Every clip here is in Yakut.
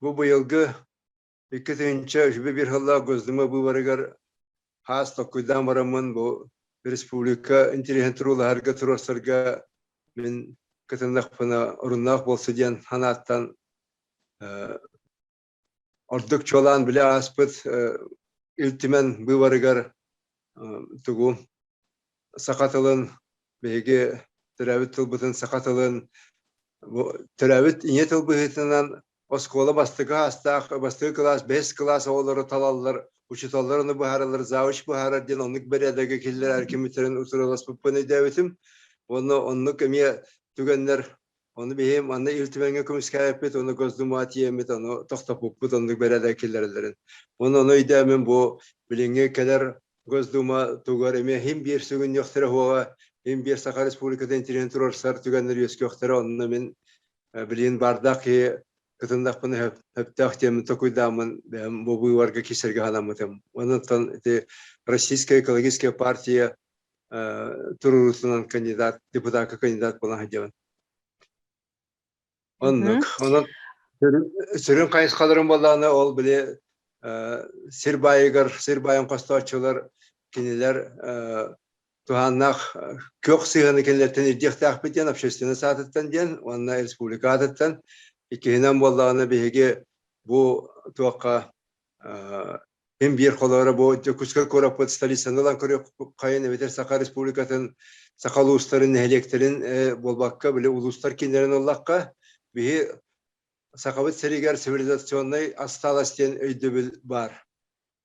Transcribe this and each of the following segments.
Бу быйылгы 2021 сыллаах Госдума быыбарыгар хаас толкуйдаан бараммын бу республика интэриэһин туруулаһарга туруорсарга мин кытыннахпына оруннаах буолсу диэн санааттан ордук чуолаан билэ ааспыт Ил Түмэн быыбарыгар тугу саха тылын биһиги төрөөбүт тылбытын саха тылын төрөөбүт ийэ тыл быһыытынан оскуола бастакы аастаах бастакы кылаас бэһис кылаас оҕолоро талаллар учууталлар ону быһаараллар завуч быһаарар диэн оннук бэрээдэги киллэрэр кимиттэрин утарыласпыппын өйдөөбүтүм уонна оннук эмиэ түгэннэр ону биһи манна Ил Түмэҥҥэ көмүскээбиппит уонна Госдумаҕа тиийэммит ону тохтоппуппут оннук бэрээдэк киллэрэллэрин уонна ону өйдөөммүн бу билиҥҥи кэлэр Госдума тугар эмиэ иһин биир сүгүннүөхтэрэ уоҕа иһин биир Саха Республикатын интириэһин туруорсар түгэннэр үөскүөхтэрэ онно мин билигин баардаах киһи кытыннахпына сөптөөх диэммин токуйдааммын бэйэм бу быыбарга киирсэргэ санаммытым. Онон ити Российская экологическая партия туруорусунан кандидат, депутатка кандидат буолан сылдьабын. Оннук. Онон сүрүн хайысхаларым буоллаҕына ол били сир баайыгар сир баайын хостооччулар кинилэр туһааннаах күөх сыһыаны кинилэртэн ирдиэхтээхпит диэн общественность аатыттан диэн уонна республика аатыттан иккиһинэн буоллаҕына биһиги бу туохха Мин биир холоро бу Дьокуускай куораппыт столицаны ылан көрүөххэйин эбэтэр Саха Республикатын саха улуустарын нэһилиэктэрин буолбакка били улуустар кииннэрин ыллахха биһи Сахабыт сиригэр цивилизационнай астаалас диэн өйдөбүл баар.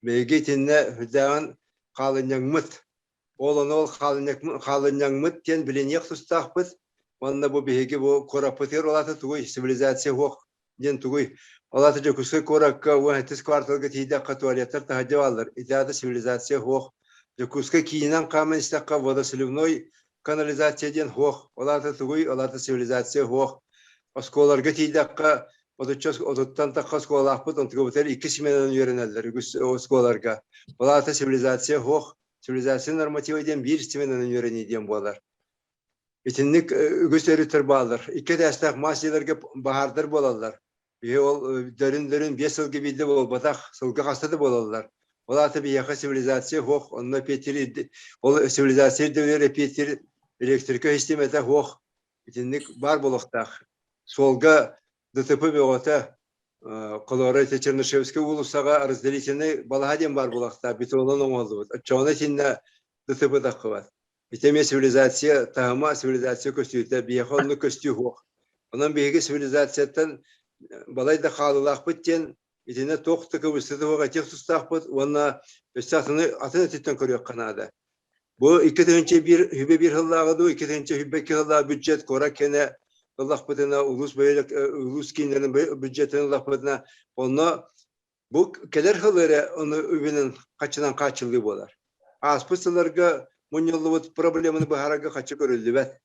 Биһиги итиннэ үрдээҕин хаалынньаҥмыт. Ол ону ол хаалынньаҥмыт диэн билиниэх тустаахпыт. Уонна бу биһиги бу куораппытыгар ол аата тугуй цивилизация суох диэн тугуй? Ол аата Дьокуускай куоракка 17 кварталга тиийдэххэ туалеттар таһырдьа бааллар. Ити аата цивилизация суох. Дьокуускай киининэн хааман истэххэ водосливной канализация диэн суох. Ол аата тугуй? Ол аата цивилизация суох. Оскуолаларга тиийдэххэ отучча отуттан тахха оскуолалаахпыт, онтукабытыгар икки сменанан үөрэнэллэр үгүс оскуолаларга. Ол аата цивилизация суох. Цивилизация норматива диэн биир сменанан үөрэнии диэн буолар. Итинник үгүс өрүттэр бааллар. Икки этээстээх мас дьиэлэргэ баһаардар буолаллар. Биһи ол дөрүн-дөрүн биэс сылга биирдэ буолбатах, сылга хаста да буолаллар. Ол аата биһиэхэ цивилизация суох, онно эпиэтир ол цивилизация ирдэбилэр эпиэтир электрика систиэмэтэ суох. Итинник баар буолуохтаах. Суолга ДТП бөҕөтө, холоро ити Чернышевскай уулуссаҕа разделительнай балаһа диэн баар буолуохтаах, бетонунан оҥоһуллубут. Оччоҕуна итиннэ ДТП таххыбат. Ити эмиэ цивилизация таһыма, цивилизация көстүүтэ. Биһиэхэ оннук көстүү суох. Онон биһиги цивилизацияттан балай да хаалыылаахпыт диэн итиннэ туох да кыбыстыыта суох этиэх тустаахпыт уонна өссө атыны атын өттүттэн көрүөххэ наада. Бу 2001 үбэ биир сыллааҕы дуу, 2022 сыллааҕы бюджет куорат кэнэ ыллахпытына, улуус бөһүөлэк улуус кииннэрин бюджетин ыллахпытына, онно Бу кэлэр сыл эрэ ону үбүнэн хаччынан хааччыллыы буолар. Ааспыт сылларга мунньуллубут проблеманы быһаарарга хаччы көрүллүбэт.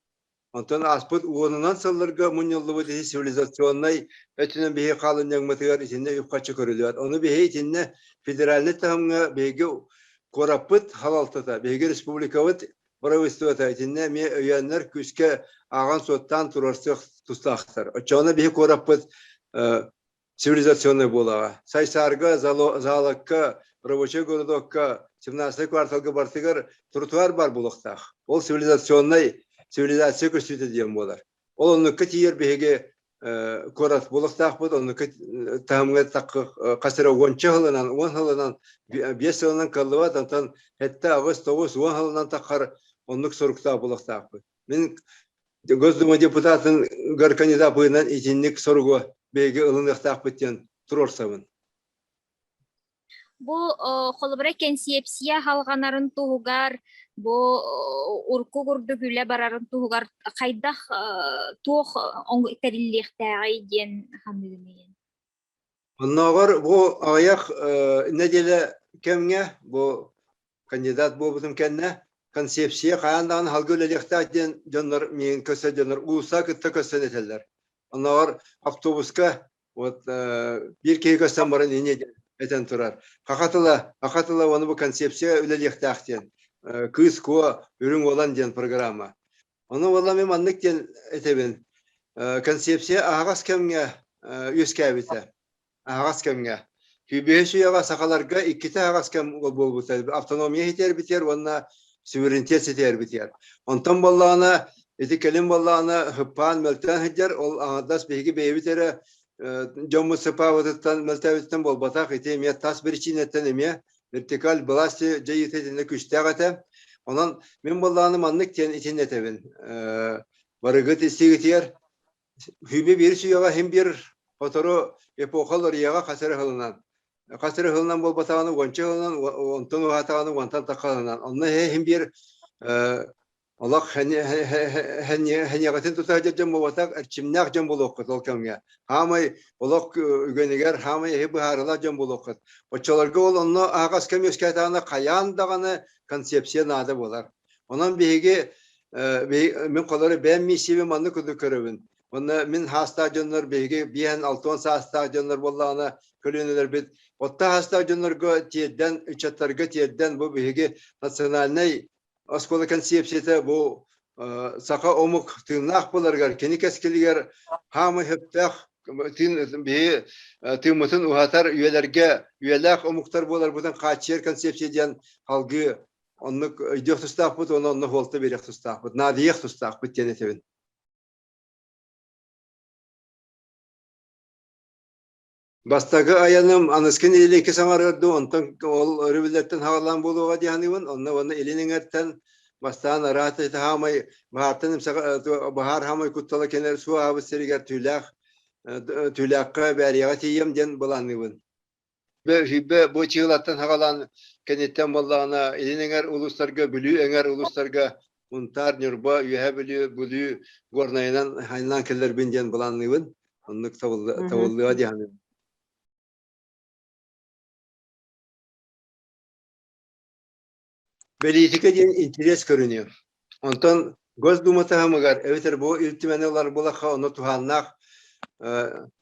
Онтон ааспыт уонунан сылларга мунньуллубут ити цивилизационнай өттүнэн биһиги хаалынньаҥмытыгар итиннэ үп-харчы көрүллүбэт. Ону биһиги итиннэ федеральнай таһымҥа биһиги куораппыт халалтата, биһиги республикабыт правительствота итиннэ эмиэ өйөөннөр күүскэ ааҕан-суоттаан туруорсуох тустаахтар. Оччоҕуна биһиги куораппыт цивилизационнай буолаҕа. Сайсаарга, Заалакка, рабочай городокка, 17 кварталга барытыгар тротуар бар буолуохтаах. Ол цивилизационнай цивилизация көстүүтэ диэн буолар. Ол оннукка тиийэр биһиги куорат буолуохтаахпыт, оннукка таһымҥа хас эрэ уонча сылынан, уон сылынан, биэс сылынан кыаллыбат, онтон сэттэ, аҕыс, тоҕус, уон сылынан таххар оннук соруктаах буолуохтаахпыт. Мин Госдума депутатыгар кандидат быһыытынан итинник соругу биһиги ылыныахтаахпыт диэн туруорсабын. Бу холобура кэнсиэпсийэ халҕанарын туһугар, бу урукку курдук үлэ барарын туһугар хайдах туох тэриллиэхтээҕий диэн саныыгын? Оннооҕор бу аҕыйах нэдиэлэ кэмҥэ бу кандидат буолбутум кэннэ концепция хайаан даҕаны халга үлэлиэхтээх диэн дьоннор миигин көрсөр дьоннор уулусса кытта көрсөн этэллэр. Оннооҕор автобуска вот биир киһи көрсөн баран инньэ диэн этэн турар. Хаха тыла, хаха тыла уонна бу концепция үлэлиэхтээх диэн. Кыыс куо, үрүҥ уолан диэн программа. Ону буолла мин маннык диэн этэбин. Концепция аһаҕас кэмҥэ үөскээбитэ. Аһаҕас кэмҥэ. Сүүрбэһис үйэҕэ сахаларга иккитэ аһаҕас кэм буолбута. Автономия ситэрбитигэр уонна суверенитет ситэрбитигэр. Онтон буоллаҕына, ити кэлин буоллаҕына хыппаан мөлтөөн сылдьар, ол аҥардас биһиги бэйэбит эрэ дьоммут сыпаабытыттан мөлтөөбүтүттэн буолбатах, ити эмиэ тас биричиинэттэн эмиэ вертикаль власти дьайыыта итиннэ күүстээх этэ. Онон мин буоллаҕына маннык диэн итиннэ этэбин. Барыгыт истиигитигэр Сүүрбэ биир сүйэҕэ иһин биир сотору эпоха уларыйыаҕа хас эрэ сылынан. Хас эрэ сылынан буолбатаҕына уонча сылынан, онтон уһаатаҕына уонтан тахха сылынан. Онно иһин биир олох хэниэҕитин тута сылдьар дьон буолбатах, эрчимнээх дьон буолуоххут ол кэмҥэ. Хаамай олох үгэнигэр хаамай эһи быһаарылаах дьон буолуоххут. Оччолорго ол онно аһаҕас кэм үөскээтэҕинэ хайаан даҕаны концепция наада буолар. Онон биһиги мин холору бэйэм миссиябын маннык курдук көрөбүн. Онно мин хаастаах дьоннор биһиги биэһэн алтыан саастаах дьоннор буоллаҕына көлүөнэлэрбит отто хаастаах дьоннорго тиэрдэн, ыччаттарга тиэрдэн бу биһиги национальнай оскуола концепцията бу саха омук тыыннаах буоларыгар, кини кэскилигэр хаамай сөптөөх тыын биһи тыыммытын уһатар үйэлэргэ үйэлээх омуктар буоларбытын хааччыйар концепция диэн салгыы Оннук өйдүөх тустаахпыт уонна онно суолта биэриэх тустаахпыт, наадыйыах тустаахпыт диэн этэбин. Бастакы айаным аныскын или икки саҥарыар дуу, онтон ол өрөбүллэртэн хаалаан буолуоҕа дии саныыбын. Онно уонна илин эҥэртэн бастаан араат хаамай баһаартан баһаар хаамай куттала кэлэр суоһаабыт сиригэр түүлээх түүлээххэ Бээрийэҕэ тиийиэм диэн былаанныыбын. Сүүрбэ бу чыылаттан саҕалаан кэнниттэн буоллаҕына илин эҥэр улуустарга, Бүлүү эҥэр улуустарга Мунтаар, Ньурба, Үөһээ Бүлүү, Бүлүү Горнайынан айаннаан кэллэрбин диэн былаанныыбын. Оннук табыллыа дии саныыбын. Бэлиитикэ диэн интэриэс көрүнүү. Онтон Госдума таһымыгар эбэтэр бу Ил Түмэни ылар буоллахха, онно туһааннаах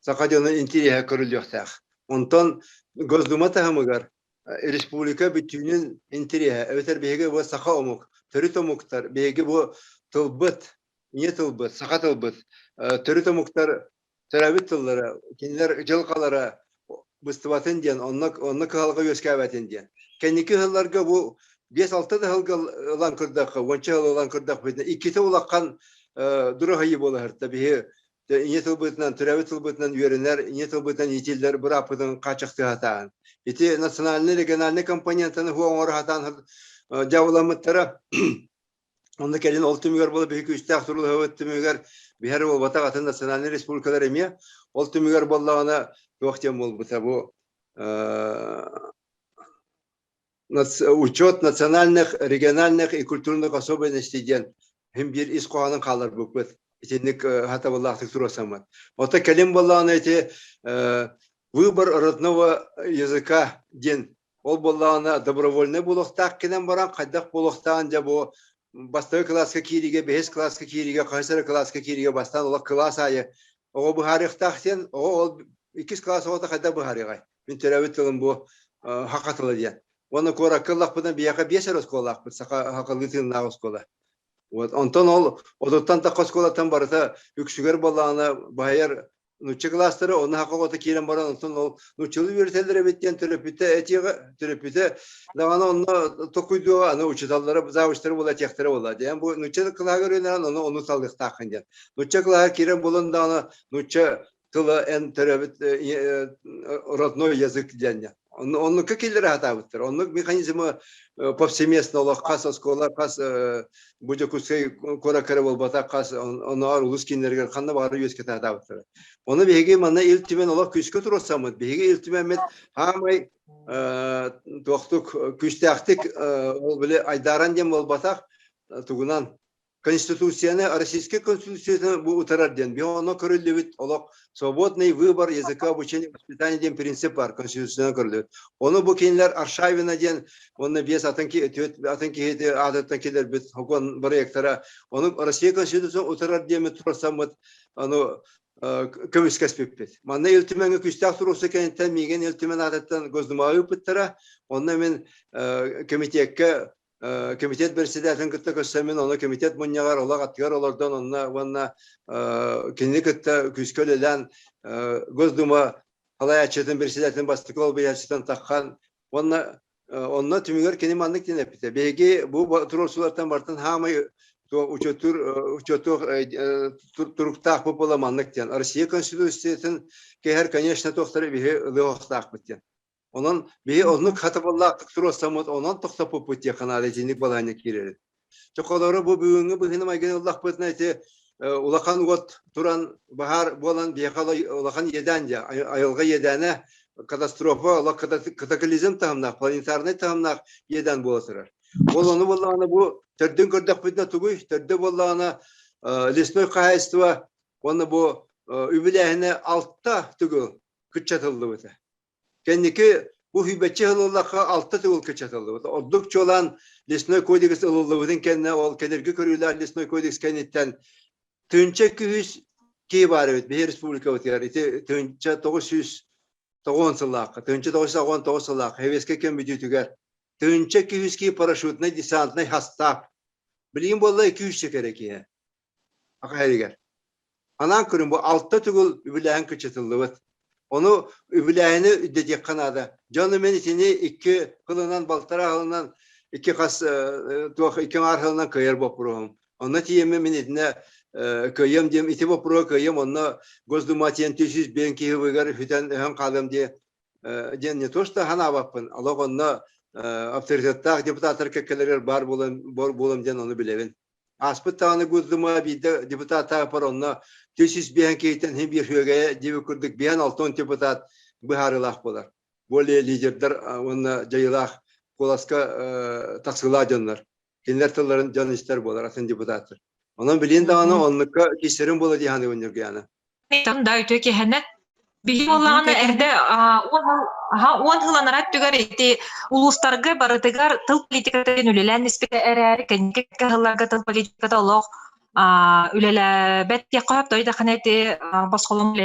саха дьонун интэриэһэ көрүллүөхтээх. Онтон Госдума таһымыгар республика бүттүүнүн интэриэһэ эбэтэр биһиги бу саха омук, төрүт омуктар, биһиги бу тылбыт, ийэ тылбыт, саха тылбыт, төрүт омуктар төрөөбүт тыллара, кинилэр дьылҕалара быстыбатын диэн, онно, онно кыһалҕа үөскээбэтин диэн. Кэнники сылларга бу 5-6 да сылга ылан көрдөххө, уонча сыл ылан көрдөхпүтүнэ, иккитэ улахан дураһыйыы буола сырта. Биһи ийэ тылбытынан, төрөөбүт тылбытынан үөрэнэр, ийэ тылбытынан иитиллэр бырааппытын хааччахтыы сатаан. Ити национальнай, региональнай компонентаны хуо оҥоро сатаан дьабыламмыттара. Онно кэлин ол түмүгэр буола биһи күүстээх туруулаһыбыт түмүгэр биһэр буолбатах атын национальнай республикалар эмиэ ол түмүгэр буоллаҕына туох диэн буолбута бу учет национальных, региональных и культурных особенностей диэн иһин биир ис хоһоонун хаалларбыппыт. Итинник хатабыллаахтык туруорсаммыт. Оттон кэлин буоллаҕына ити выбор родного языка диэн Ол буоллаҕына добровольнай буолуохтаах кэлэн баран хайдах буолуохтааҕын дьэ бу бастакы кылааска киириигэ, бэһис кылааска киириигэ, хаһыс эрэ кылааска киириигэ бастаан олох кылаас аайы оҕо быһаарыахтаах диэн оҕо ол иккис кылаас оҕото хайдах быһаарыаҕай? Мин төрөөбүт тылым бу саха тыла диэн. Уонна куоракка ыллахпытына биһиэхэ биэс эрэ оскуолалаахпыт, саха сахалыы тыыннаах оскуола. Вот. Онтон ол отуттан тахха оскуолаттан барыта үксүгэр буоллаҕына баһыйар нуучча кылаастара онно саха оҕото киирэн баран онтон ол нууччалыы үөрэтэллэр эбит диэн төрөппүтэ этиэҕэ төрөппүтэ даҕаны онно токуйдуоҕа аны учууталлара завучтара буола этиэхтэрэ буолла диэн бу нуучча кылааһыгар үөрэнэн ону ону талыахтааххын диэн нуучча кылааһыгар киирэн буолан даҕаны нуучча тыла эн төрөөбүт родной язык диэн Оннукка киллэрэ сатаабыттар. Оннук механизмы повсеместно олох хас оскуола, хас бу Дьокуускай куоракка эрэ буолбатах, хас оннооҕор улуус кииннэригэр ханна баҕарар үөскэтэ сатаабыттара. Ону биһиги манна Ил Түмэн олох күүскэ туруорсаммыт. Биһиги Ил Түмэммит хаамай туохтук күүстээхтик ол били айдааран диэн буолбатах, тугунан Конституцияны, Российскай Конституцияны бу утарар диэн. Биһи онно көрүллүбүт олох свободный выбор языка обучения воспитания диэн принцип бар Конституцияны көрүллүбүт. Ону бу кинилэр Аршавина диэн уонна биэс атын атын киһи аатыттан киллэрбит сокуон проектара. Ону Россия Конституцияны утарар диэммит турарсаммыт ону көмүскэспиппит. Манна Ил Түмэҥҥэ күүстээх туруорсуу кэнниттэн миигин Ил Түмэн аатыттан Госдумаҕа ыыппыттара. Онно мин комитекка комитет председателин кытта көрсөммүн, ону комитет мунньаҕар олох аттыгар олордон онно уонна кинини кытта күүскэ үлэлээн Госдума Халайааччытын председателин бастакы олбуйааччытын таххан уонна онно түмүгэр кини маннык диэн эппитэ. Биһиги бу туруорсуулартан бартан хаамай учуоттуур учуоттуох туруктаах бу буола маннык диэн. Россия Конституциятын кэһэр, конечно, туохтары биһи ылыахтаахпыт диэн. Онон биһи оннук хатабыллаахтык туруорсаммыт, онон тохтоппуппут диэххэ наада итинник балаһыанньа киирэрин. Чохолору бу бүгүҥҥү быһыыны майгыны ыллахпытына ити улахан уот туран баһаар буолан биһиэхэ улахан иэдээн дьэ айылҕа иэдээнэ катастрофа олох катаклизм таһымнаах планетарнай таһымнаах иэдээн буола турар. Ол ону буоллаҕына бу төрдүн көрдөхпүтүнэ тугуй? Төрдө буоллаҕына лесной хаһаайыстыба уонна бу үбүлээһинэ алта төгүл кыччатыллыбыта. Кэнники бу сүүрбэччэ сыл ыллахха алта төгүл кыччатыллыбыт. Ордук чуолаан лесной кодекс ылыллыбытын кэннэ ол кэнэрги көрүүлээх лесной кодекс кэнниттэн 1200 киһи баар эбит биһи республикабытыгар ити 1990 сыллаахха 1999 сыллаахха Сэбиэскэй кэм бүтүүтүгэр 1200 киһи парашютнай десантнай хастаап билигин буолла 200 кэрэ киһи Аха Анаан көрүҥ, бу алта төгүл үбүлээһин кыччатыллыбыт. Ону үбүлээһини үрдэтиэххэ наада. Дьону мин итини икки сылынан, балтараа сылынан, икки хас туох икки аҥаар сылынан кыайар боппуруоһум. Онно тиийэммин мин итинэ кыайыам диэм, ити боппуруоһу кыайыам, онно Госдума тиийэн 305 киһи быыгар сүтэн өһөн хаалыам диye диэн не то что ханаабаппын, олох онно авторитеттаах депутаттар кэккэлэригэр баар буолан буолам диэн ону билэбин. Ааспыт даҕаны Госдума биирдэ депутаттаахпар онно 305 киһиттэн иһин биир үөгэйэ диэбит курдук 56 депутат быһаарыылаах буолар. Более лидердэр уонна дьайыылаах куоласка тахсыылаах дьоннор. Кинилэр тылларын дьон истэр буолар атын депутаттар. Онон билин даҕаны оннукка киирсэрим буола дии саныыбын Ньургуйаана. Да үтүө киһэнэ. Биһи буоллаҕына эрдэ 10 сыл анараа өттүгэр ити улуустарга барытыгар тыл политикатын үлэлээн испитэ эрээри кэнники кыһылларга тыл политиката олох үлэлээбэт диэххэ сөп той даҕаны ити босхолон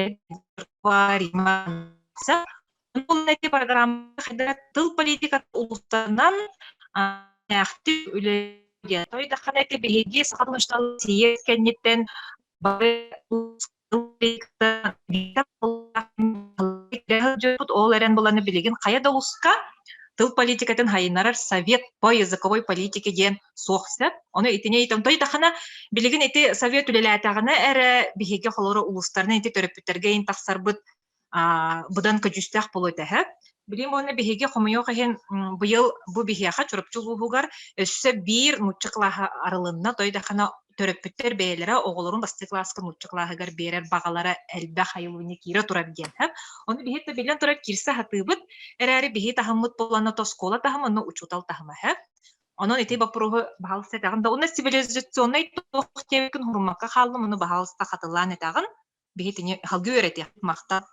ити программа тыл политиката улуустарынан үлэ той даҕаны ити биһиги саха тылын кэнниттэн бары ол эрэн буланы билигин хайа да улуска тыл политикатын хайынарар совет по языковой политике диэн суох сөп. Ону итини ыйтан той тахана билигин ити совет үлэлээтэҕинэ эрэ биһиги холоро улуустарынан ити төрөппүттэргэ ин тахсарбыт быдан көдьүүстээх буолуо этэ. Билим уонна биһиги хомойуох иһин быйыл бу биһиэхэ Чурапчы улууһугар өссө биир нуучча кылааһа арылынна. Той дахана төрөппүттэр бэйэлэрэ оҕолорун бастакы кылааска нуучча кылааһыгар биэрэр баҕалара элбэх айылыыны киирэ турар диэн. Ону биһи да биллэн турар киирсэ сатыыбыт. Эрээри биһи таһыммыт буоллаҕына то оскуола таһыма, онно учуутал таһыма. Онон ити боппуруоһу баһаалыста этэҕин да, уонна цивилизационнай туох диэбиккин хуруммакка хааллым, ону баһаалыста хатылаан этэҕин. Биһи итини салгыы үөрэтиэх махтал.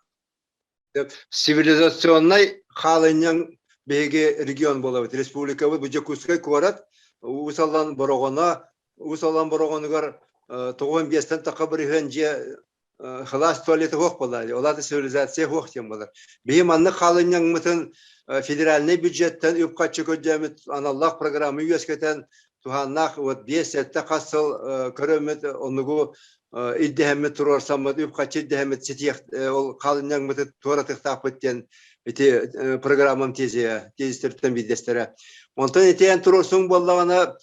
Цивилизационнай хаалынньаҥ биһиги регион буолабыт. Республикабыт бу Дьокуускай куорат Уус Алдан Бороҕоно, Уус Алдан Бороҕонугар 95-тэн тахха бырыһыан дьиэ халаас туалета суох буолла. Ол аата цивилизация суох диэн буолар. Биһи маннык хаалынньаҥмытын федеральнай бюджеттэн үп-харчы көрдөөмүт аналлаах программа үөскэтэн туһааннаах вот биэс-сэттэ хас сыл көрөммүт оннугу ирдэһэммит туруорсаммыт үп-харчы ирдэһэммит ситиэх ол хаалынньаҥмыты туоратыахтаахпыт диэн ити программам тезиһэ тезистэриттэн биирдэстэрэ. Онтон ити эн туруорсуҥ буоллаҕына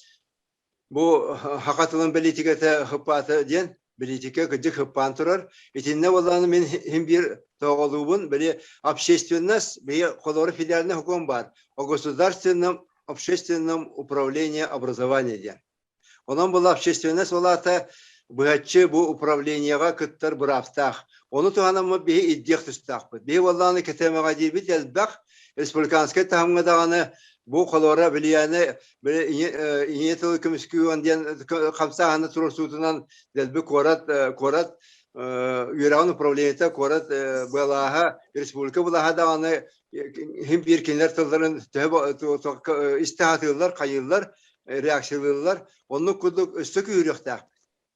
бу саха тылын бэлиитикэтэ хыппаата диэн бэлиитикэ кырдьык хыппаан турар. Итиннэ буоллаҕына мин иһин биир тоҕолуубун били общественность биһи холобура федеральный сокуон баар о государственном общественном управлении образования диэн. Онон була общественность улаата быһаччы бу управлениеҕа кыттар бырааптаах. Ону туһанаммыт биһи ирдиэх тустаахпыт. Биһи буоллаҕына кэтэмэҕэ диирбит элбэх, республиканскай таһымҥа даҕаны бу холоро билиэни ийэ тылы көмүскүү диэн хамсааһыны туруорсуутунан дэлби куорат куорат үөрэҕин управлениета куорат былааһа республика былааһа даҕаны иһин биир кинилэр тылларын төһө истэ сатыыллар, хайыыллар, реакциялыыллар. Оннук курдук өссө күүһүрүөхтээх.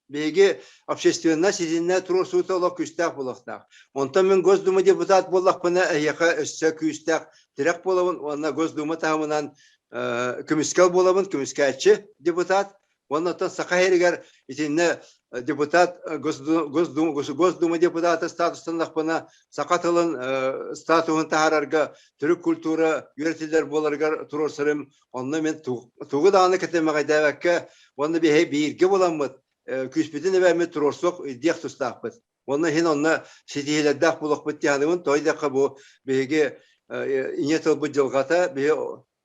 Биһиги общественность итиннэ туруорсуута олох күүстээх буолуохтаах. Онтон мин Госдума депутат буоллахпына, эһиэхэ өссө күүстээх тирэх буолабын уонна Госдума таһымынан көмүскэл буолабын, көмүскээччи депутат. Уонна оттон Саха сиригэр итиннэ депутат Госдума, Госдума депутата статустаннахпына саха тылын статуһун таһаарарга төрүт культура үөрэтиллэр буоларыгар туруорсарым. Онно мен тугу даҕаны кэтэмэҕэйдээбэккэ уонна биһи бииргэ буламмыт күүспүтүн эбээммит туруорсуох диэх тустаахпыт. Онно иһин онно ситиһиилэрдээх буолуохпут диэханыбын той бу биһиги ийэ тылбыт дьылҕата биһи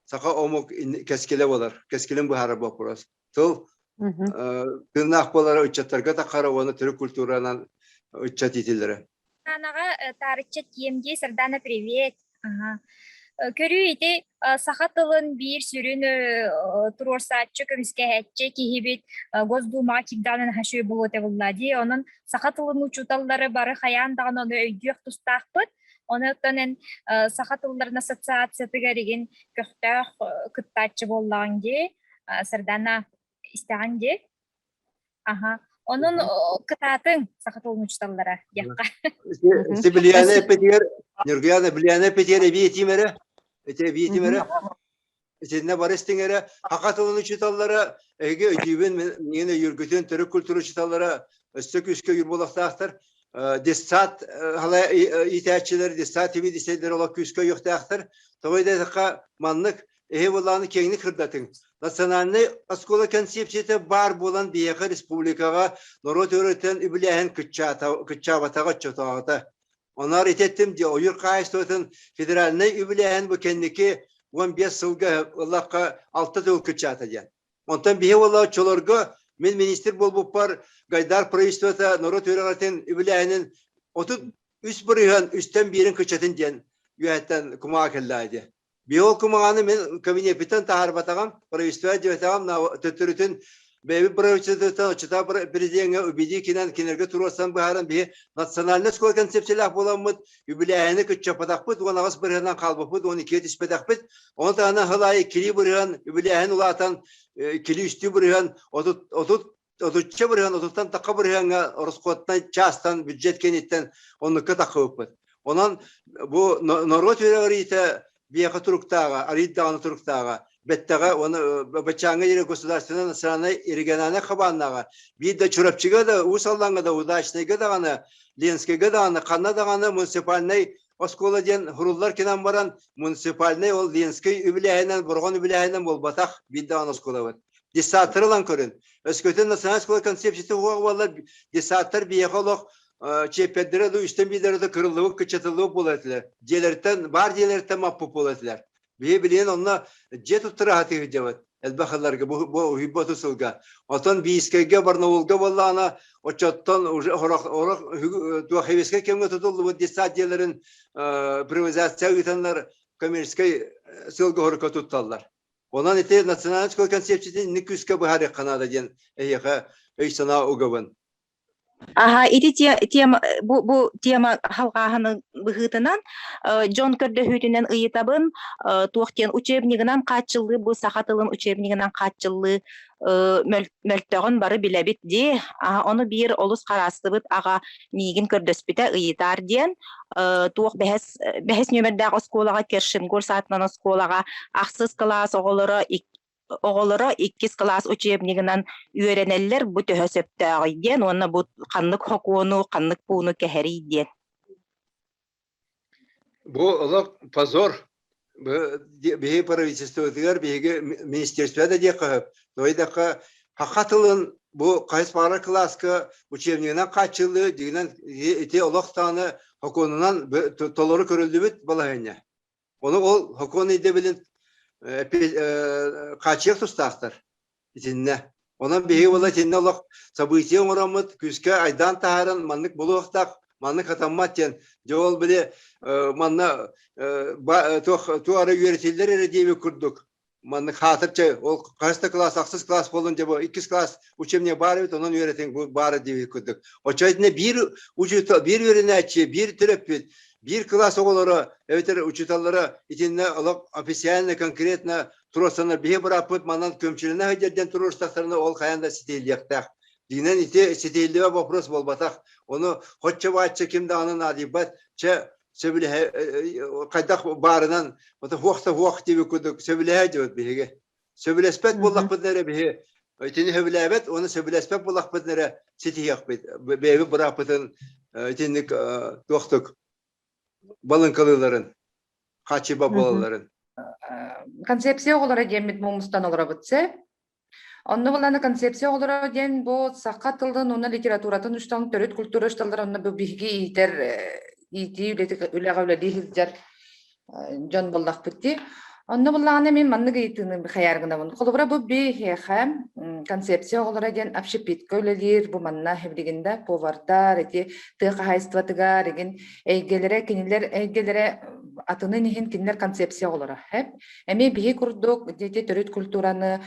саха омук кэскилэ буолар, кэскилин быһаарар боппуруос. Тыл тыыннаах буолара ыччаттарга таххара уонна төрүт культуранан ыччат иитиллэрэ. Сарданаҕа таарычча тиэм дии. Сардана, привет. Ага. Көрүү ити саха тылын биир сүрүн туруорсааччы, көмүскэһээччи киһибит Госдумаҕа киирдэҕинэ наһаа үчүгэй буолуо этэ буолла дии. Онон саха тылын учууталлары бары хайаан даҕаны ону өйдүөх тустаахпыт. Онон эн саха тылларын ассоциациятыгар игин көхтөөх кыттааччы буоллаҕыҥ дии. Сардана истэҕиҥ дии. Аха. Онон кытаатыҥ саха тылын учууталлара диэххэ. Сибилиянэ эппитигэр, Ньургуяна Билиана эппитигэр эбии этиим эрэ. Ити эбии этиим эрэ. Итиннэ бары истиҥ эрэ. Саха тылын учууталлара, эһиги өйдүүбүн, миигин өйүүргүтүн төрүт культура учууталлара өссө күүскэ өйүүр буолуохтаахтар. Детсад иитээччилэр, детсад тибиидисэйдэр олох күүскэ өйүөхтээхтэр. Тоҕо диэтэххэ, маннык эһи былааны киэҥник сырдатыҥ. Национальнай оскуола концепцията баар буолан биһиэхэ республикаҕа норуот өрүттэн үбүлээһин кыччаабатаҕа оччотооҕута. Онор итеттим дии ойуур хаһаайыстыбатын федеральнай үбүлээһин бу кэнники 15 сылга ыллахха алта тыл кыччаата диэн. Онтон биһи уола оччолорго мин министр буолбуппар Гайдар правительствота норуот үөрэҕитин үбүлээһинин 33% үстэн биирин кыччатын диэн үөһэттэн кумаҕа кэллээ диye. Биол кумаҕаны мин кабинеппиттэн таһаарбатаҕым, правительство диэбэтэҕим, төттөрүтүн бэйэбит правительствоттан отчета президеҥҥэ убедии кинэн кинилэргэ туруорсан быһааран биһи национальнай школа концепциялаах буоламмыт, үбүлээһини кыччаппатахпыт, 18 бырыһынан хаалбыппыт, 12 түспэтэхпит. Ону таһынан сыл аайы иккилии бырыһан үбүлээһин улаатан, иккилии үстүү бырыһан, 30 отучча бырыһыан, отуттан тахха бырыһыаҥҥа ороскуоттан, чаастан, бюджет кэнниттэн оннукка таххыбыппыт. Онон бу норуот үөрэҕириитэ биэхэ туруктааҕа, арыый даҕаны туруктааҕа, бэттэҕэ уонна баччааҥҥа диэри государственнай национальнай региональнай хабааннааҕа биир да Чурапчыга да, Уус Алдаҥҥа да, Удачнайга даҕаны, Ленскэйгэ даҕаны, ханна даҕаны муниципальнай оскуола диэн хуруллар кинан баран муниципальнай ол Ленскэй үбүлээһинэн, Бороҕон үбүлээһинэн буолбатах биир даҕаны оскуолабыт. Десаттары ылан көрүн. Өскөтүн национальная школа концепцията уһуох буоллар, десаттар биһиэхэ олох чиэппэрдэрэ да үстэн биирдэрэ да кырыллыбыт, кыччатыллыбыт буолар этилэр. Дьиэлэриттэн, баар дьиэлэриттэн маппыт буолар этилэр. Биһи билигин онно дьиэ туттара сатыыр дьабыт элбэх ылларга бу бу уһуйбут сылга. Оттон Бийскэйгэ, Барнаулга буоллаҕына, оччоттон уже орох орох туох хевескэй кэмҥэ тутуллубут детсад дьиэлэрин приватизация ыытаннар коммерческой сыалга-сорукка тутталлар. Онон ити национальнай школа концепциятын инник күүскэ быһаарыахха наада диэн эһиэхэ өй-санаа угабын. Аха, ити тема бу бу тема халҕааһыны быһыытынан дьон көрдөһүүтүнэн ыйытабын туох диэн учебнигынан хааччыллыы бу саха тылын учебнигынан хааччыллыы мөлтөҕүн бары билэбит дии. Ону биир олус хараастыбыт аҕа миигин көрдөспүтэ ыйытаар диэн туох бэһэс бэһис нүөмэрдээх оскуолаҕа Кершингуль саатынан оскуолаҕа ахсыс кылаас оҕолоро оҕолоро иккис кылаас учебнигынан үөрэнэллэр бу төһө сөптөөҕүй диэн уонна бу ханнык хокуону ханнык пууну кэһэрий диэн. Бу олох позор. Биһиги правительствотыгар биһиги министерство да диэххэ сөп. Тоҕо саха тылын бу хаһыс баҕарар кылааска учебнигынан хааччыллыы дьиҥинэн ити олох даҕаны сокуонунан толору көрүллүбүт балаһыанньа. Ону ол сокуон ирдэбилин хааччыйыах тустаахтар итиннэ. Онон биһиги буола итиннэ олох событие оҥороммут, күүскэ айдаан таһааран маннык буолуохтаах, маннык хатаммат диэн. Дьэ ол били манна туох туох эрэ үөрэтиллэр эрэ диэбит курдук маннык хаатыр чэ ол хаһыс да кылаас ахсыс кылаас буоллун дьэ бу иккис кылаас учебник баар эбит онон үөрэтиҥ бу баара диэбит курдук. Оччо итиннэ биир учуутал биир үөрэнээччи биир төрөппүт биир кылаас оҕолоро эбэтэр учууталлара итиннэ олох официально конкретно туруорсаннар биһи бырааппыт манан көмчүлэнэ сылдьар диэн туруорустахтарына ол хайаан да ситиһиллиэхтээх. Дьиҥинэн ити ситиһиллибэт вопрос буолбатах. Ону хоччо-баачча ким даҕаны наадыйбат. Чэ сөбүлэһэ хайдах баарынан вот хуох да хуох диэбит курдук сөбүлэһэ дьыбыт биһиги. Сөбүлэспэт буоллахпытына эрэ биһи. Итини сөбүлээбэт уонна сөбүлэспэт буоллахпытына эрэ ситиһиэхпит. Бэйэбит бырааппытын итинник туохтук балыҥкалыыларын, хааччыйба буолалларын. Концепция оҕолоро диэммит муҥустан олоробут сөп. Онно буланы концепция оҕолоро диэн бу саха тылын уонна литературатын учууталын төрүт культура учууталлара онно бу биһиги иитэр иитии үлэҕэ үлэлии сылдьар дьон буоллахпыт дии. Онно буллаҕына мин маннык ыйытыыны хайаар гынабын. Холобура бу биһиэхэ концепция оҕолоро диэн общепитка үлэлиир, бу манна билигин да повардар, ити тыа хаһаайыстыбатыгар игин эйгэлэрэ, кинилэр эйгэлэрэ атынын иһин кинилэр концепция оҕолоро. Эмиэ биһи курдук ити төрүт культураны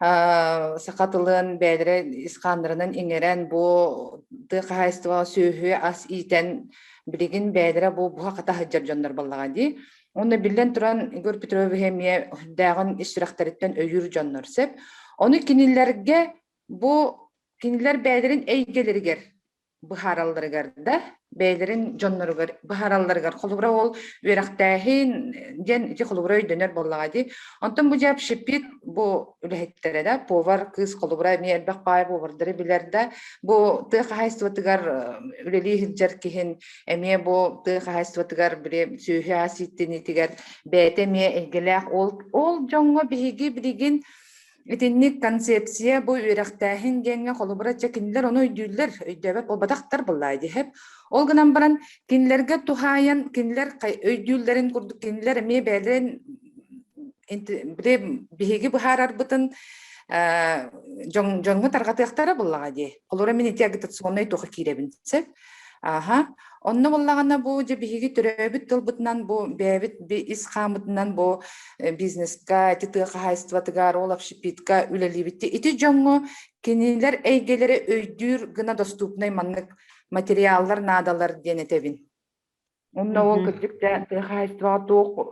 саха тылын бэйэлэрэ ис хааннарынан иҥэрэн бу тыа хаһаайыстыбаҕа сүөһү ас иитэн билигин бэйэлэрэ бу буһа-хата сылдьар дьоннор буоллаҕа дии. Уонна биллэн туран Егор Петрович эмиэ үрдээҕин ис сүрэхтэриттэн өйүүр дьоннор сөп. Ону кинилэргэ бу кинилэр бэйэлэрин эйгэлэригэр быһааралларыгар да, бэйэлэрин дьонноругар быһааралларыгар холобура ол үөрэхтээһин диэн ити холобура өйдөнөр буоллаҕа дии. Онтон бу дьэ общепит бу үлэһиттэрэ да, повар кыыс холобура эмиэ элбэх баай повардары билэр да, бу тыа хаһаайыстыбатыгар үлэлии сылдьар киһин эмиэ бу тыа хаһаайыстыбатыгар били сүөһү ас ииттиниитигэр бэйэтэ эмиэ эйгэлээх ол ол дьоҥҥо биһиги билигин Итинник концепция бу үөрэхтээһин диэҥҥэ холобура чэ кинилэр ону өйдүүллэр, өйдөөбөт буолбатахтар быллаа диһэп. Ол гынан баран кинилэргэ туһаайан кинилэр өйдүүллэрин курдук кинилэр эмиэ бэйэлэрин биһиги быһаарарбытын дьоҥҥо тарҕатыахтара буллаҕа дии. Холобура мин ити агитационнай туха киирэбин сөп. Аха. Онно буоллаҕына бу дьэ биһиги төрөөбүт тылбытынан бу бэйэбит ис хааммытынан бу бизнеска, ити тыа хаһаайыстыбатыгар, ол общепитка үлэлиибит. Ити дьоҥҥо кинилэр эйгэлэрэ өйдүүр гына доступнай маннык материаллар наадалар диэн этэбин. Онно ол кырдьык да тыа хаһаайыстыбаҕа туох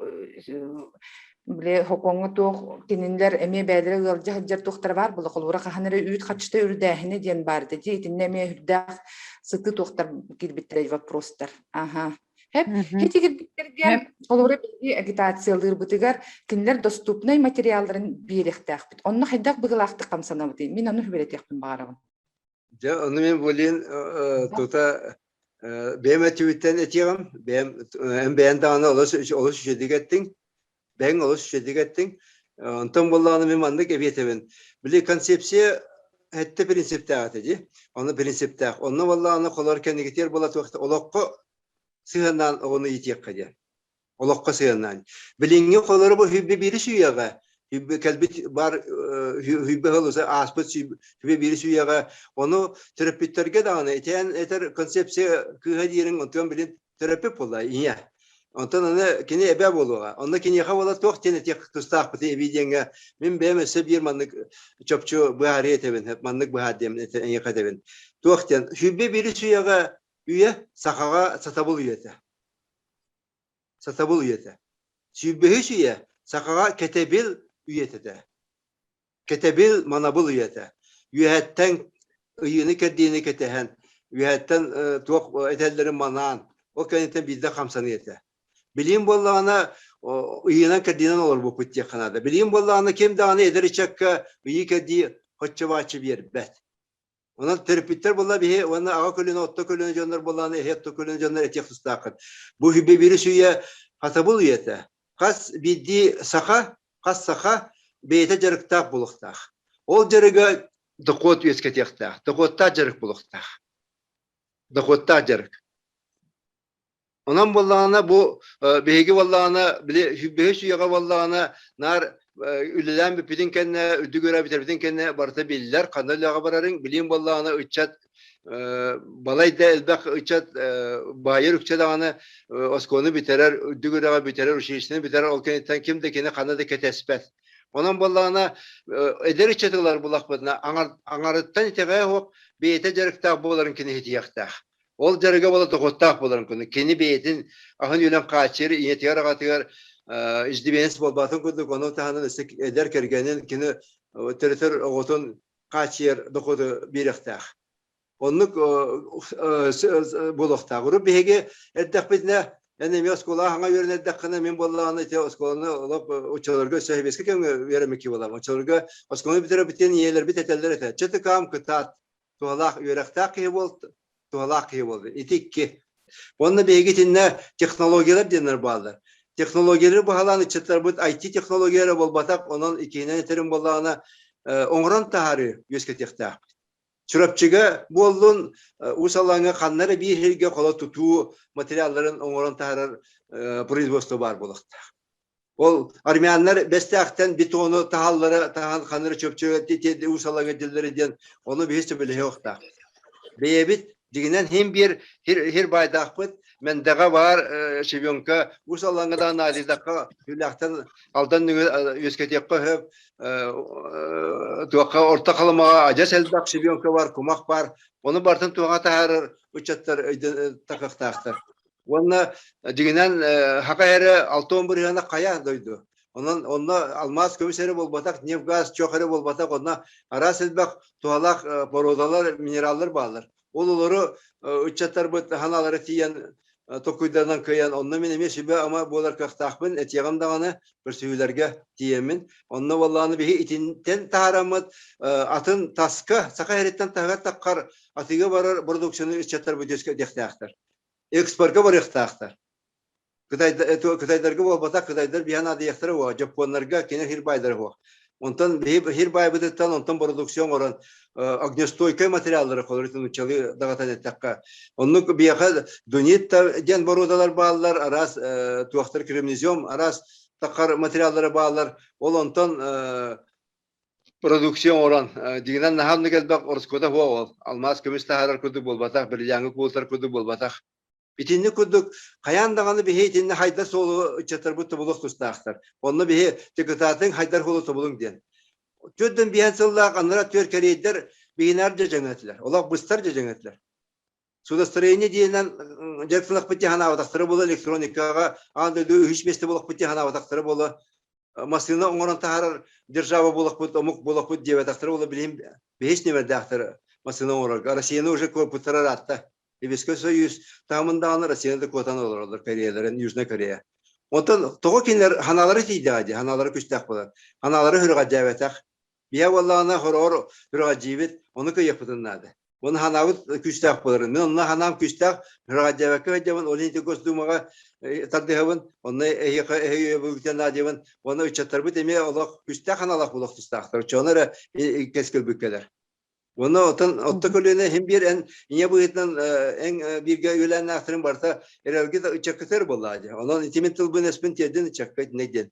били хокуоҥҥа туох кинилэр эмиэ бэйэлэрэ ыалдьа сылдьар туохтара баар буолла холобура хаһан эрэ үүт харчыта үрдээһинэ диэн баар этэ дии итиннэ эмиэ үрдээх сытыы туохтар киирбиттэрэ вопростар аха Хэп ити кирбиттэргэ холобура биһиги агитациялыырбытыгар кинилэр доступнай материалларын биэриэхтээхпит онно хайдах быһыылаахтык хамсанабытый мин ону сүбэлэтиэхпин баҕарабын Дьэ, ону мин булин тута бэйэм өттүбүттэн этиэҕим. Бэйэм эн бэйэн даҕаны олус олус үчүгэйдик эттиҥ. Бэйэҥ олус үчүгэйдик эттиҥ. Онтон буоллаҕына мин маннык эбиэтэбин. Били концепция сэттэ принциптээх этэ дии. Ону принциптээх. Онно буоллаҕына холор кэнникитигэр буола туох олоххо сыһыаннаан оҕону иитиэххэ диэн. олоххо сыһыаннаан. Билиҥҥи холору бу хүббэ биири сүүйэҕэ, хүббэ кэлбит бар хүббэ сыл ааспыт хүббэ биири сүүйэҕэ, ону төрөппүттэргэ даҕаны итээн этэр концепция кыыһа диэриҥ онтон билин төрөппүт буолла ийэ. Онтон аны кини эбээ буолуоҕа. Онно киниэхэ буола туох диэн этиэх тустаахпытый эбии диэҥҥэ мин бэйэм өссө биир маннык чопчу быһаарыы этэбин, маннык быһаар диэн эйиэхэ этэбин. Туох диэн хүббэ биири сүүйэҕэ үйэ сахаҕа сатабыл үйэтэ. Сатабыл үйэтэ. Сүүрбэһис үйэ сахаҕа кэтэбил үйэтэ этэ. Кэтэбил, манабыл үйэтэ. Үөһэттэн ыйыыны-кэрдиини кэтэһэн, үөһэттэн туох этэллэрин манаан, ол кэнниттэн биирдэ хамсаныы этэ. Билиим буоллаҕына ыйыынан-кэрдиинэн олорбуппут диэххэ наада. Билиим буоллаҕына ким даҕаны эдэр ыччакка ыйыы-кэрдии хоччо-бааччы биэрбэт. Онон төрөппүттэр буолла биһи уонна аҕа көлүөнэ, орто көлүөнэ дьоннор буоллаҕына эһи орто көлүөнэ дьоннор этиэх тустааххыт. Бу биир үйэ хатабыл үйэтэ. Хас биирдии саха, хас саха бэйэтэ дьарыктаах буолуохтаах. Ол дьарыга дохуот үөскэтиэхтээх, дохуоттаах дьарык буолуохтаах. Дохуоттаах дьарык. Онон буоллаҕына бу биһиги буоллаҕына били бэһис үйэҕэ буоллаҕына наар үлэлээн бүппүтүн кэннэ үрдүк үөрэ бүтэрбитин кэннэ барыта биллэр ханна үлэҕэ барарыҥ билиин буоллаҕына ыччат балай да элбэх ыччат баайар үкчэ даҕаны оскуоланы бүтэрэр үрдүк үөрэҕи бүтэрэр училищены бүтэрэр ол кэнниттэн ким да кини ханна да кэтэспэт онон буоллаҕына эдэр ыччатылар булахпытына аҥарыттан итэҕэйэ суох бэйэтэ дьарыктаах буоларын кини ситиһиэхтээх Ол дьарыга буола дохуоттаах буоларын курдук, кини бэйэтин аһын-үөлэн хааччыйар ийэтигэр-аҕатыгар иждивенец буолбатын курдук, ону таһынан өссө эдэр кэргэнин кини төрөтөр оҕотун хааччыйар дохуоту биэриэхтээх. Оннук буолуохтаах. Урут биһиги эрдэхпитинэ. Эн эмиэ оскуолаҕа хаҥа үөрэнэрдэххинэ, мин буоллаҕына ити оскуоланы олох оччолорго сэбиэскэй кэмҥэ үөрэммикки буолам. Оччолорго оскуоланы бүтэрэрбитин ийэлэрбит этэллэр этэ. Чытыкаам кытаат, туһалаах үөрэхтээх киһи буол, туһалаах киһи буол. Ити икки. Уонна биһиги итиннэ технологиялар диэннэр бааллар. Технологиялары баһылаан ыччаттарбыт IT-технология эрэ буолбатах, онон иккиһинэн этэрим буоллаҕына, оҥорон таһаарыы үөскэтиэхтээхпит. Чурапчыга буоллун, Уус Аллаҥҥа ханна эрэ биир сиргэ холо тутуу материалларын оҥорон таһаарар производство баар буолуохтаах. Ол армяннар бэстээхтэн бетону таһаллара таһан ханна эрэ Чурапчыга Уус Аллаҥҥа дииллэрэ диэн ону биһи сөбүлэһиэхтээх. Бэйэбит дьиҥинэн хим биир хир баайдаахпыт Мэндэҕэ баар щебенка Уус Аллаҥҥа даҕаны наадыйдахха Түүлээхтэн Алдан үөскэтиэххэ сөп туохха Орто Халымаҕа адьас элбэх щебенка бар, кумах бар. Ону барытын туоха таһаарар ыччаттар такыахтаахтар. Уонна дьиҥинэн хака эрэ 60 бырыһыана хайа дойду. Онон онно алмаас көмүс эрэ буолбатах, нефть-газ чох эрэ буолбатах, онно араас элбэх туһалаах породалар, минераллар бааллар. Ол олору ыччаттарбыт ханаалара тиийэн толкуйдарынан кыайан, онно мин эмиэ сүбэ-ама буолар кыахтаахпын, этиэҕим даҕаны, көрсүһүүлэргэ тиийэммин. Онно буоллаҕына биһи итинтэн таһаараммыт атын таска, саха эриттэн таһыгар таххар атыыга барар продукцияны ыччаттарбыт үөскэтиэхтээхтэр. Экспорка барыахтаахтар. Кытайдарга буолбатах, кытайдар биһи наадыйахтара уо, дьоппуоннарга кини хир байдара уох. Онтон биһи хир байбытыттан онтон продукция оҥорон огнестойкай материаллары холорутун нууччалыы даҕатан эттэххэ, оннук биһиэхэ дунит диэн боруодалар бааллар, араас туохтар кремнезем, араас тахар материаллара бааллар. Ол онтон продукция оҥорон, дьиҥинэн наһаа оннук элбэх ороскуота суох ол. Алмаас көмүс таһаарар курдук буолбатах, бриллиаҥҥа куутар курдук буолбатах. Итинник курдук хайаан даҕаны биһи итиннэ хайдар суолу ыччаттарбыт тобулуох тустаахтар. Онно биһи дьокутаатын хайдар суолу тобулуҥ диэн. Түөртэн биэһэн сыллаах анараа түөр кэриэйдэр биһинээр дьэдьэҥэтилэр. Олох быстар дьэдьэҥэтилэр. Судостроение диэнэн дьарыктанахпыт дии санаабатахтара буола электроникаҕа аан дойду үһүс миэстэ буолахпыт дии санаабатахтара буола массыына оҥорон таһаарар держава буолахпыт, омук буолахпыт диэбэтэхтэрэ буола билигин биһис нүмердээхтэр массыына оҥорорго. Россияны уже куоппуттара ыраатта. Советский Союз таһымын даҕаны Россияны да куотан олороллор Кореяларын, Южная Корея. Онтон тоҕо кинилэр ханаалара тиийдэҕэ дии, ханаалара күстээх буолар. Ханаалара хүрүҕэддээбэтэх. Биһэ буоллаҕына хороҕор хүрүҕэддьиибит, ону кыйыахпытын наада. Оны ханаабыт күүстээх буолар. Мин онно ханаам күүстээх, хүрүҕэддээбэккэ сылдьабын, ол иһин Госдумаҕа тардыһабын, онно эһиэхэ эһиэхэ наадыйабын. Уонна ыччаттарбыт эмиэ олох күстээх ханаалаах буолуох тустаахтар. Оччоҕуна эрэ кэскилбит кэлэр. Уонна оттон отто көлүөнэ иһин биэр эн ийэ быһыытынан эн бииргэ үөлээннээхтэрин барыта эрэлгит ыччаккытыгар буоллаҕа дии. Онон ити мин тылбын-өспүн тиэрдин ыччакка итинник диэн.